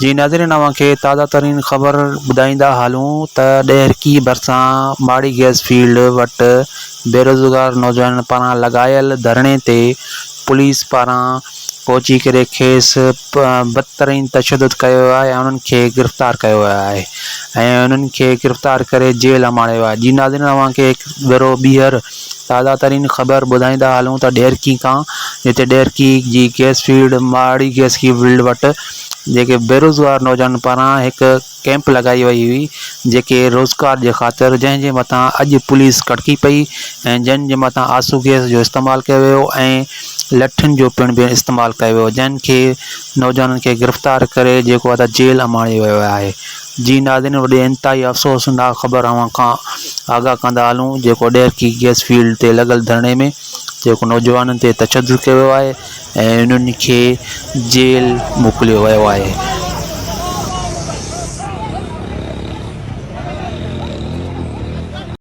جي ناظرين اوهان کي تازه ترين خبر ٻڌائيندا هلون ته ڏهرڪي ڀرسان ماڙي گئس فيلڊ وٽ بيروزگار نوجوانن پاران لڳايل ڌرڻي تي پوليس پاران پهچي ڪري کيس بدترين تشدد ڪيو ويو آهي ۽ انهن کي گرفتار ڪيو ويو آهي ۽ انهن کي گرفتار ڪري جيل اماڻيو ويو آهي جي ناظرين اوهان کي هڪ ڀيرو ٻيهر تازه ترين خبر ٻڌائيندا هلون ته ڏهرڪي کان جتي ڏهرڪي جي گئس فيلڊ ماڙي گئس فيلڊ وٽ جيڪي بيروزگار نوجوانن پاران هڪ ڪئمپ لڳائي وئي هئي جيڪي روزگار جي خاطر جنهن جي مٿان اڄ پوليس ڪڙڪي پئي ۽ جن جي مٿان آنسو گئس جو استعمال ڪيو ويو ۽ لٺين جو پڻ به استعمال ڪيو ويو جنهن کي نوجوانن کي گرفتار ڪري جيڪو آهي ته جيل اماڻيو ويو آهي جي ناظرين وڏي انتهائي افسوسناڪ خبر اوهان کان آگاهه ڪندا هلون جيڪو ڏهرڪي گئس فيلڊ تي لڳل ڌرڻي ۾ جيڪو نوجوانن تي تشدد ڪيو ويو آهي ۽ انهن کي جيل موڪليو ويو آهي.